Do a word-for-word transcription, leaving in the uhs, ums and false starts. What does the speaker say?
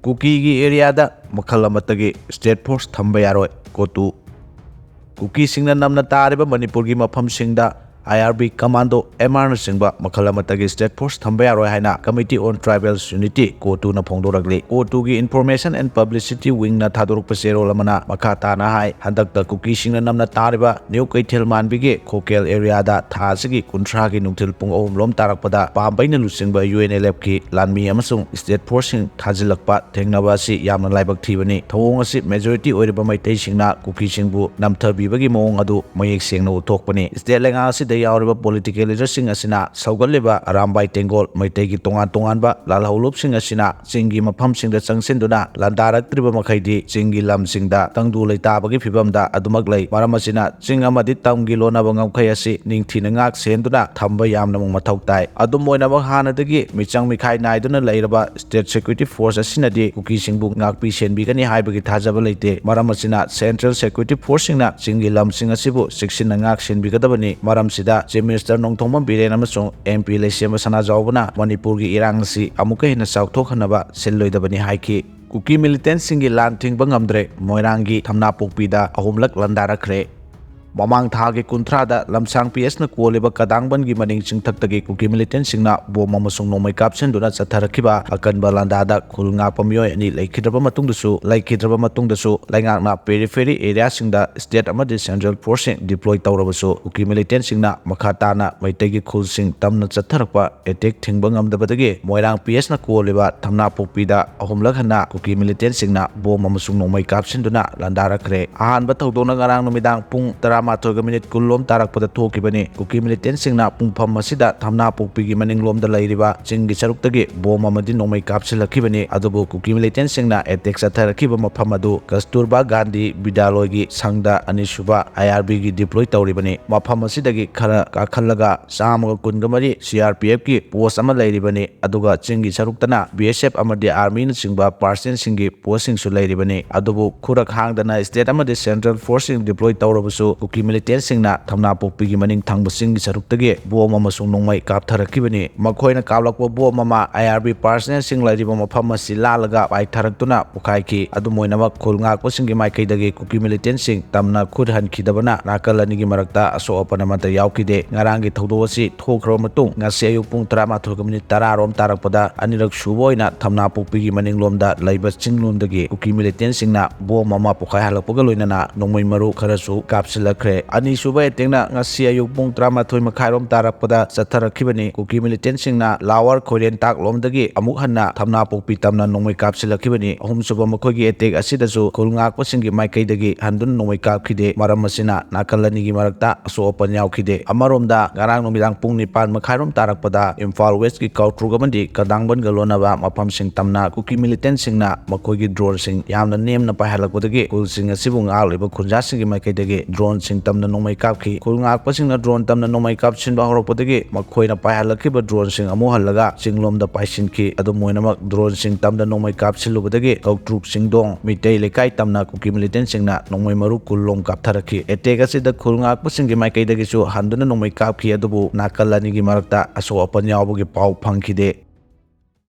ꯀꯨꯀꯤꯒꯤ ꯑꯦꯔꯤꯌꯥꯗ ꯃꯈꯜ ꯑꯃꯠꯇꯒꯤ state force ꯊꯝꯕ ꯌꯥꯔꯣꯏ꯫ ꯀꯣꯇꯨ꯫ ꯀꯨꯀꯤꯁꯤꯡꯅ ꯅꯝꯅ ꯇꯥꯔꯤꯕ ꯃꯅꯤꯄꯨꯔꯒꯤ ꯃꯐꯝꯁꯤꯡꯗ ꯑꯥꯏ ꯑꯥꯔ ꯕꯤ ꯀꯃꯥꯟꯗꯣ, ꯑꯦꯝ ꯑꯥꯔꯅꯆꯤꯡꯕ ꯃꯈꯜ ꯑꯃꯠꯇꯒꯤ ꯁ꯭ꯇꯦꯠ ꯐꯣꯔꯁ ꯊꯝꯕ ꯌꯥꯔꯣꯏ ꯍꯥꯏꯅ Committee on Tribals Unity, ꯀꯣꯇꯨꯅ ꯐꯣꯡꯗꯣꯔꯛꯂꯤ꯫ ꯀꯣꯇꯨꯒꯤ Information and Publicity Wingꯅ ꯊꯥꯗꯣꯔꯛꯄ ꯆꯦꯔꯣꯜ ꯑꯃꯅ ꯃꯈꯥ ꯇꯥꯅ ꯍꯥꯏ, ꯍꯟꯗꯛꯇ ꯀꯨꯀꯤꯁꯤꯡꯅ ꯅꯝꯅ ꯇꯥꯔꯤꯕ ꯅ꯭ꯌꯨ ꯀꯩꯊꯦꯜ ꯃꯥꯟꯕꯤꯒꯤ ꯈꯣꯀꯦꯜ ꯑꯦꯔꯤꯌꯥꯗ ꯊꯥ ꯑꯁꯤꯒꯤ ꯀꯨꯟꯊ꯭ꯔꯥꯒꯤ ꯅꯨꯡꯊꯤꯜ ꯄꯨꯡ ꯑꯍꯨꯝ ꯂꯣꯝ ꯇꯥꯔꯛꯄꯗ ꯄꯥꯝꯕꯩꯅ ꯂꯨꯆꯤꯡꯕ ꯌꯨ ꯑꯦꯟ ꯑꯦꯜ ꯑꯦꯐꯀꯤ ꯂꯥꯟꯃꯤ ꯑꯃꯁꯨꯡ ꯁ꯭ꯇꯦꯠ ꯐꯣꯔꯁꯁꯤꯡ ꯊꯥꯖꯤꯜꯂꯛꯄ ꯊꯦꯡꯅꯕ ꯑꯁꯤ ꯌꯥꯝꯅ ꯂꯥꯏꯕꯛ ꯊꯤꯕꯅꯤ꯫ ꯊꯧꯑꯣꯡ ꯑꯁꯤ ꯃꯦꯖꯣꯔꯤꯇꯤ ꯑꯣꯏꯔꯤꯕ ꯃꯩꯇꯩꯁꯤꯡꯅ ꯀꯨꯀꯤꯁꯤꯡꯕꯨ ꯅꯝꯊꯕꯤꯕꯒꯤ ꯃꯑꯣꯡ ꯑꯗꯨ ꯃꯌꯦꯛ ꯁꯦꯡꯅ ꯎꯠꯊꯣꯛꯄꯅꯤ꯫ ꯁ꯭ꯇꯦꯠ ꯂꯩꯉꯥꯛ ꯑꯁꯤꯗ ꯌꯥꯎꯔꯤꯕ ꯄꯣꯂꯤꯇꯤꯀꯦꯜ ꯂꯤꯗꯔꯁꯤꯡ ꯑꯁꯤꯅ ꯁꯧꯒꯠꯂꯤꯕ ꯑꯔꯥꯝꯕꯥꯏ ꯇꯦꯡꯒꯣꯜ, ꯃꯩꯇꯩꯒꯤ ꯇꯣꯉꯥꯟ ꯇꯣꯉꯥꯟꯕ ꯂꯥꯜꯍꯧꯂꯨꯞꯁꯤꯡ ꯑꯁꯤꯅ ꯆꯤꯡꯒꯤ ꯃꯐꯝꯁꯤꯡꯗ ꯆꯪꯁꯤꯟꯗꯨꯅ ꯂꯥꯟꯗꯥꯔꯛꯇ꯭ꯔꯤꯕ ꯃꯈꯩꯗꯤ ꯆꯤꯡꯒꯤ ꯂꯝꯁꯤꯡꯗ ꯇꯪꯗꯨ ꯂꯩꯇꯥꯕꯒꯤ ꯐꯤꯕꯝꯗ ꯑꯗꯨꯃꯛ ꯂꯩ꯫ ꯃꯔꯝ ꯑꯁꯤꯅ ꯆꯤꯡ ꯑꯃꯗꯤ ꯇꯝꯒꯤ ꯂꯣꯟꯅꯕ ꯉꯝꯈꯩ ꯑꯁꯤ ꯅꯤꯡꯊꯤꯅ ꯉꯥꯛ ꯁꯦꯟꯗꯨꯅ ꯊꯝꯕ ꯌꯥꯝꯅꯃꯛ ꯃꯊꯧ ꯇꯥꯏ꯫ ꯑꯗꯨꯝ ꯑꯣꯏꯅꯃꯛ, ꯍꯥꯟꯅꯗꯒꯤ ꯃꯤꯆꯪ ꯃꯤꯈꯥꯏ ꯅꯥꯏꯗꯨꯅ ꯂꯩꯔꯕ ꯁ꯭ꯇꯦꯠ ꯁꯦꯀ꯭ꯌꯨꯔꯤꯇꯤ ꯐꯣꯔꯁ ꯑꯁꯤꯅꯗꯤ ꯀꯨꯀꯤꯁꯤꯡꯕꯨ ꯉꯥꯛꯄꯤ ꯁꯦꯟꯕꯤꯒꯅꯤ ꯍꯥꯏꯕꯒꯤ ꯊꯥꯖꯕ ꯂꯩꯇꯦ꯫ ꯃꯔꯝ ꯑꯁꯤꯅ ꯁꯦꯟꯇ꯭ꯔꯦꯜ ꯁꯦꯀ꯭ꯌꯨꯔꯤꯇꯤ ꯐꯣꯔꯁꯁꯤꯡꯅ ꯆꯤꯡꯒꯤ ꯂꯝꯁꯤꯡ ꯑꯁꯤꯕꯨ ꯆꯦꯛꯁꯤꯟꯅ ꯉꯥꯛ ꯁꯦꯟꯕꯤꯒꯗꯕꯅꯤ꯫ ꯃꯔꯝꯁꯤꯗ ꯆꯤꯐ ꯃꯤꯅꯤꯁꯇꯔ ꯅꯣꯡꯊꯣꯝꯕꯝ ꯕꯤꯔꯦꯟ ꯑꯃꯁꯨꯡ ꯑꯦꯝ ꯄꯤ ꯂꯩꯁꯦꯝꯕ ꯁꯅꯥꯖꯥꯎꯕꯅ ꯃꯅꯤꯄꯨꯔꯒꯤ ꯏꯔꯥꯡ ꯑꯁꯤ ꯑꯃꯨꯛꯀ ꯍꯦꯟꯅ ꯆꯥꯎꯊꯣꯛꯍꯟꯅꯕ ꯁꯤꯜꯂꯣꯏꯗꯕꯅꯤ ꯍꯥꯏꯈꯤ꯫ ꯀꯨꯀꯤ ꯃꯤꯂꯤꯇꯦꯟꯁꯤꯡꯒꯤ ꯂꯥꯟ ꯊꯤꯡꯕ ꯉꯝꯗ꯭ꯔꯦ, ꯃꯣꯏꯔꯥꯡꯒꯤ ꯊꯝꯅꯥꯄꯣꯛꯄꯤꯗ ꯑꯍꯨꯝꯂꯛ ꯂꯥꯟꯗꯥꯔꯛꯈ꯭ꯔꯦ꯫ ꯃꯃꯥꯡ ꯊꯥꯒꯤ ꯀꯨꯟꯊ꯭ꯔꯥꯗ ꯂꯝꯁꯥꯡ ꯄꯤ ꯑꯦꯁꯅ ꯀꯣꯜꯂꯤꯕ ꯀꯗꯥꯡꯕꯟꯒꯤ ꯃꯅꯤꯡ ꯆꯤꯡꯊꯛꯇꯒꯤ ꯀꯨꯀꯤ ꯃꯤꯂꯤꯇꯦꯟꯁꯤꯡꯅ ꯕꯣꯝ ꯑꯃꯁꯨꯡ ꯅꯣꯡꯃꯩ ꯀꯥꯞꯁꯤꯟꯗꯨꯅ ꯆꯠꯊꯔꯛꯈꯤꯕ ꯑꯀꯟꯕ ꯂꯥꯟꯗꯥꯗ ꯈꯨꯜ ꯉꯥꯛꯄ ꯃꯤꯑꯣꯏ ꯑꯅꯤ ꯂꯩꯈꯤꯗ꯭ꯔꯕ ꯃꯇꯨꯡꯗꯁꯨ, ꯂꯩꯈꯤꯗ꯭ꯔꯕ ꯃꯇꯨꯡꯗꯁꯨ ꯂꯩꯉꯥꯛꯅ ꯄꯦꯔꯤꯐꯦꯔꯤ ꯑꯦꯔꯤꯌꯥꯁꯤꯡꯗ ꯁ꯭ꯇꯦꯠ ꯑꯃꯗꯤ ꯁꯦꯟꯇ꯭ꯔꯦꯜ ꯐꯣꯔꯁꯁꯤꯡ ꯗꯤꯄ꯭ꯂꯣꯏ ꯇꯧꯔꯕꯁꯨ ꯀꯨꯀꯤ ꯃꯤꯂꯤꯇꯦꯟꯁꯤꯡꯅ ꯃꯈꯥ ꯇꯥꯅ ꯃꯩꯇꯩꯒꯤ ꯈꯨꯜꯁꯤꯡ ꯇꯝꯅ ꯆꯠꯊꯔꯛꯄ ꯑꯦꯇꯦꯛ ꯊꯤꯡꯕ ꯉꯝꯗꯕꯗꯒꯤ ꯃꯣꯏꯔꯥꯡ ꯄꯤ ꯑꯦꯁꯅ ꯀꯣꯜꯂꯤꯕ ꯊꯝꯅꯥꯄꯣꯛꯄꯤꯗ ꯑꯍꯨꯝꯂꯛ ꯍꯟꯅ ꯀꯨꯀꯤ ꯃꯤꯂꯤꯇꯦꯟꯁꯤꯡꯅ ꯕꯣꯝ ꯑꯃꯁꯨꯡ ꯅꯣꯡꯃꯩ ꯀꯥꯞꯁꯤꯟꯗꯨꯅ ꯂꯥꯟꯗꯥꯔꯛꯈ꯭ꯔꯦ꯫ ꯑꯍꯥꯟꯕ ꯊꯧꯗꯣꯛꯅ ꯉꯔꯥꯡ ꯅꯨꯃꯤꯗꯥꯡ ꯄꯨꯡ ꯇꯔꯥꯃꯥꯊꯣꯏꯒ ꯃꯤꯅꯤꯠ ꯀꯨꯟ ꯂꯣꯝ ꯇꯥꯔꯛꯄꯗ ꯊꯣꯛꯈꯤꯕꯅꯤ꯫ ꯀꯨꯀꯤ ꯃꯤꯂꯤꯇꯦꯟꯁꯤꯡꯅ ꯄꯨꯡꯐꯝ ꯑꯁꯤꯗ ꯊꯝꯅꯥꯄꯣꯛꯄꯤꯒꯤ ꯃꯅꯤꯡꯂꯣꯝꯗ ꯂꯩꯔꯤꯕ ꯆꯤꯡꯒꯤ ꯁꯔꯨꯛꯇꯒꯤ ꯕꯣꯝ ꯑꯃꯗꯤ ꯅꯣꯡꯃꯩ ꯀꯥꯞꯁꯤꯜꯂꯛꯈꯤꯕꯅꯤ꯫ ꯑꯗꯨꯕꯨ ꯀꯨꯀꯤ ꯃꯤꯂꯤꯇꯦꯟꯁꯤꯡꯅ ꯑꯦꯇꯦꯛ ꯆꯠꯊꯔꯛꯈꯤꯕ ꯃꯐꯝ ꯑꯗꯨ ꯀꯁꯇꯨꯔꯕꯥ ꯒꯥꯟꯙꯤ ꯕꯤꯗ꯭ꯌꯥꯂꯣꯏꯒꯤ ꯁꯪꯗ ꯑꯅꯤꯁꯨꯕ ꯑꯥꯏ ꯑꯥꯔ ꯕꯤꯒꯤ ꯗꯤꯄ꯭ꯂꯣꯏ ꯇꯧꯔꯤꯕꯅꯤ꯫ ꯃꯐꯝ ꯑꯁꯤꯗꯒꯤ ꯈꯔ ꯀꯥꯈꯠꯂꯒ ꯆꯥꯝꯃꯒ ꯀꯨꯟꯒ ꯃꯔꯤ ꯁꯤ ꯑꯥꯔ ꯄꯤ ꯑꯦꯐꯀꯤ ꯄꯣꯁ ꯑꯃ ꯂꯩꯔꯤꯕꯅꯤ꯫ ꯑꯗꯨꯒ ꯆꯤꯡꯒꯤ ꯁꯔꯨꯛꯇꯅ ꯕꯤ ꯑꯦꯁ ꯑꯦꯐ ꯑꯃꯗꯤ ꯑꯥꯔꯃꯤꯅꯆꯤꯡꯕ ꯄꯥꯔꯁꯟꯁꯤꯡꯒꯤ ꯄꯣꯁꯁꯤꯡꯁꯨ ꯂꯩꯔꯤꯕꯅꯤ꯫ ꯑꯗꯨꯕꯨ ꯈꯨꯔꯛ ꯍꯥꯡꯗꯅ ꯁ꯭ꯇꯦꯠ ꯑꯃꯗꯤ ꯁꯦꯟꯇ꯭ꯔꯦꯜ ꯐꯣꯔꯁꯁꯤꯡ ꯗꯤꯄ꯭ꯂꯣꯏ ꯇꯧꯔꯕꯁꯨ ꯀꯨꯀꯤ ꯃꯤꯂꯤꯇꯦꯟꯁꯤꯡꯅ ꯊꯝꯅꯥꯄꯣꯛꯄꯤꯒꯤ ꯃꯅꯤꯡ ꯊꯪꯕ ꯆꯤꯡꯒꯤ ꯁꯔꯨꯛꯇꯒꯤ ꯕꯣꯝ ꯑꯃꯁꯨꯡ ꯅꯣꯡꯃꯩ ꯀꯥꯞꯊꯔꯛꯈꯤꯕꯅꯤ꯫ ꯃꯈꯣꯏꯅ ꯀꯥꯞꯂꯛꯄ ꯕꯣꯝ ꯑꯃ ꯑꯥꯏ ꯑꯥꯔ ꯕꯤ ꯄꯥꯔꯁꯅꯦꯜꯁꯤꯡ ꯂꯩꯔꯤꯕ ꯃꯐꯝ ꯑꯁꯤ ꯂꯥꯜꯂꯒ ꯄꯥꯏꯊꯔꯛꯇꯨꯅ ꯄꯣꯈꯥꯏꯈꯤ꯫ ꯑꯗꯨꯝ ꯑꯣꯏꯅꯃꯛ, ꯈꯨꯜ ꯉꯥꯛꯄꯁꯤꯡꯒꯤ ꯃꯥꯏꯀꯩꯗꯒꯤ ꯀꯨꯀꯤ ꯃꯤꯂꯤꯇꯦꯟꯁꯤꯡ ꯇꯝꯅ ꯈꯨꯠ ꯍꯟꯈꯤꯗꯕꯅ ꯅꯥꯀꯜ ꯑꯅꯤꯒꯤ ꯃꯔꯛꯇ ꯑꯁꯣꯛ ꯑꯄꯟ ꯑꯃꯠꯇ ꯌꯥꯎꯈꯤꯗꯦ꯫ ꯉꯔꯥꯡꯒꯤ ꯊꯧꯗꯣꯛ ꯑꯁꯤ ꯊꯣꯛꯈ꯭ꯔꯕ ꯃꯇꯨꯡ, ꯉꯁꯤ ꯑꯌꯨꯛ ꯄꯨꯡ ꯇꯔꯥꯃꯥꯊꯣꯏꯒ ꯃꯤꯅꯤꯠ ꯇꯔꯥ ꯔꯣꯝ ꯇꯥꯔꯛꯄꯗ ꯑꯅꯤꯔꯛ ꯁꯨꯕ ꯑꯣꯏꯅ ꯊꯝꯅꯥꯄꯣꯛꯄꯤꯒꯤ ꯃꯅꯤꯡꯂꯣꯝꯗ ꯂꯩꯕ ꯆꯤꯡꯂꯣꯝꯗꯒꯤ ꯀꯨꯀꯤ ꯃꯤꯂꯤꯇꯦꯟꯁꯤꯡꯅ ꯕꯣꯝ ꯑꯃ ꯄꯣꯈꯥꯏꯍꯜꯂꯛꯄꯒ ꯂꯣꯏꯅꯅ ꯅꯣꯡꯃꯩ ꯃꯔꯨ ꯈꯔꯁꯨ ꯀꯥꯞꯁꯤꯜꯂꯛꯈ꯭ꯔꯦ꯫ ꯑꯅꯤꯁꯨꯕ ꯑꯦꯇꯦꯛꯅ ꯉꯁꯤ ꯑꯌꯨꯛ ꯄꯨꯡ ꯇꯔꯥꯃꯥꯊꯣꯏ ꯃꯈꯥꯏꯔꯣꯝ ꯇꯥꯔꯛꯄꯗ ꯆꯠꯊꯔꯛꯈꯤꯕꯅꯤ꯫ ꯀꯨꯀꯤ ꯃꯤꯂꯤꯇꯦꯟꯁꯤꯡꯅ ꯂꯥꯋꯔ ꯈꯣꯏꯔꯦꯟ ꯇꯥꯛꯂꯣꯝꯗꯒꯤ ꯑꯃꯨꯛ ꯍꯟꯅ ꯊꯝꯅꯥꯄꯣꯛꯄꯤ ꯇꯝꯅ ꯅꯣꯡꯃꯩ ꯀꯥꯞꯁꯤꯜꯂꯛꯈꯤꯕꯅꯤ꯫ ꯑꯍꯨꯝꯁꯨꯕ ꯃꯈꯣꯏꯒꯤ ꯑꯦꯇꯦꯛ ꯑꯁꯤꯗꯁꯨ ꯈꯨꯜ ꯉꯥꯛꯄꯁꯤꯡꯒꯤ ꯃꯥꯏꯀꯩꯗꯒꯤ ꯍꯟꯗꯨꯅ ꯅꯣꯡꯃꯩ ꯀꯥꯞꯈꯤꯗꯦ꯫ ꯃꯔꯝ ꯑꯁꯤꯅ ꯅꯥꯀꯜ ꯑꯅꯤꯒꯤ ꯃꯔꯛꯇ ꯑꯁꯣꯛ ꯑꯄꯟ ꯌꯥꯎꯈꯤꯗꯦ꯫ ꯑꯃꯔꯣꯝꯗ, ꯉꯔꯥꯡ ꯅꯨꯃꯤꯗꯥꯡ ꯄꯨꯡ ꯅꯤꯄꯥꯟ ꯃꯈꯥꯏꯔꯣꯝ ꯇꯥꯔꯛꯄꯗ ꯏꯝꯐꯥꯜ ꯋꯦꯁꯀꯤ ꯀꯥꯎꯇ꯭ꯔꯨꯛ ꯑꯃꯗꯤ ꯀꯗꯥꯡꯕꯟꯒ ꯂꯣꯟꯅꯕ ꯃꯐꯝꯁꯤꯡ ꯇꯝꯅ ꯀꯨꯀꯤ ꯃꯤꯂꯤꯇꯦꯟꯁꯤꯡꯅ ꯃꯈꯣꯏꯒꯤ ꯗ꯭ꯔꯣꯟꯁꯤꯡ ꯌꯥꯝꯅ ꯅꯦꯝꯅ ꯄꯥꯏꯍꯜꯂꯛꯄꯗꯒꯤ ꯈꯨꯜꯁꯤꯡ ꯑꯁꯤꯕꯨ ꯉꯥꯛꯂꯤꯕ ꯈꯨꯟꯖꯥꯁꯤꯡꯒꯤ ꯃꯥꯏꯀꯩꯗꯒꯤ ꯗ꯭ꯔꯣꯟꯁꯤꯡ ꯇꯝꯅ ꯅꯣꯡꯃꯩ ꯀꯥꯞꯈꯤ꯫ ꯈꯨꯜ ꯉꯥꯛꯄꯁꯤꯡꯅ ꯗ꯭ꯔꯣꯟ ꯇꯝꯅ ꯅꯣꯡꯃꯩ ꯀꯥꯞꯁꯤꯟꯕ ꯍꯧꯔꯛꯄꯗꯒꯤ ꯃꯈꯣꯏꯅ ꯄꯥꯏꯍꯜꯂꯛꯈꯤꯕ ꯗ꯭ꯔꯣꯟꯁꯤꯡ ꯑꯃꯨꯛ ꯍꯜꯂꯒ ꯆꯤꯡꯂꯣꯝꯗ ꯄꯥꯏꯁꯤꯟꯈꯤ꯫ ꯑꯗꯨꯝ ꯑꯣꯏꯅꯃꯛ, ꯗ꯭ꯔꯣꯟꯁꯤꯡ ꯇꯝꯅ ꯅꯣꯡꯃꯩ ꯀꯥꯞꯁꯤꯜꯂꯨꯕꯗꯒꯤ ꯀꯧꯇ꯭ꯔꯨꯛ ꯆꯤꯡꯗꯣꯡ ꯃꯤꯇꯩ ꯂꯩꯀꯥꯏ ꯇꯝꯅ ꯀꯨꯀꯤ ꯃꯤꯂꯤꯇꯦꯟꯁꯤꯡꯅ ꯅꯣꯡꯃꯩ ꯃꯔꯨ ꯀꯨꯟ ꯂꯣꯝ ꯀꯥꯞꯊꯔꯛꯈꯤ꯫ ꯑꯦꯇꯦꯛ ꯑꯁꯤꯗ ꯈꯨꯜ ꯉꯥꯛꯄꯁꯤꯡꯒꯤ ꯃꯥꯏꯀꯩꯗꯒꯤꯁꯨ ꯍꯟꯗꯨꯅ ꯅꯣꯡꯃꯩ ꯀꯥꯞꯈꯤ, ꯑꯗꯨꯕꯨ ꯅꯥꯀꯜ ꯑꯅꯤꯒꯤ ꯃꯔꯛꯇ ꯑꯁꯣꯛ ꯑꯄꯟ ꯌꯥꯎꯕꯒꯤ ꯄꯥꯎ ꯐꯪꯈꯤꯗꯦ꯫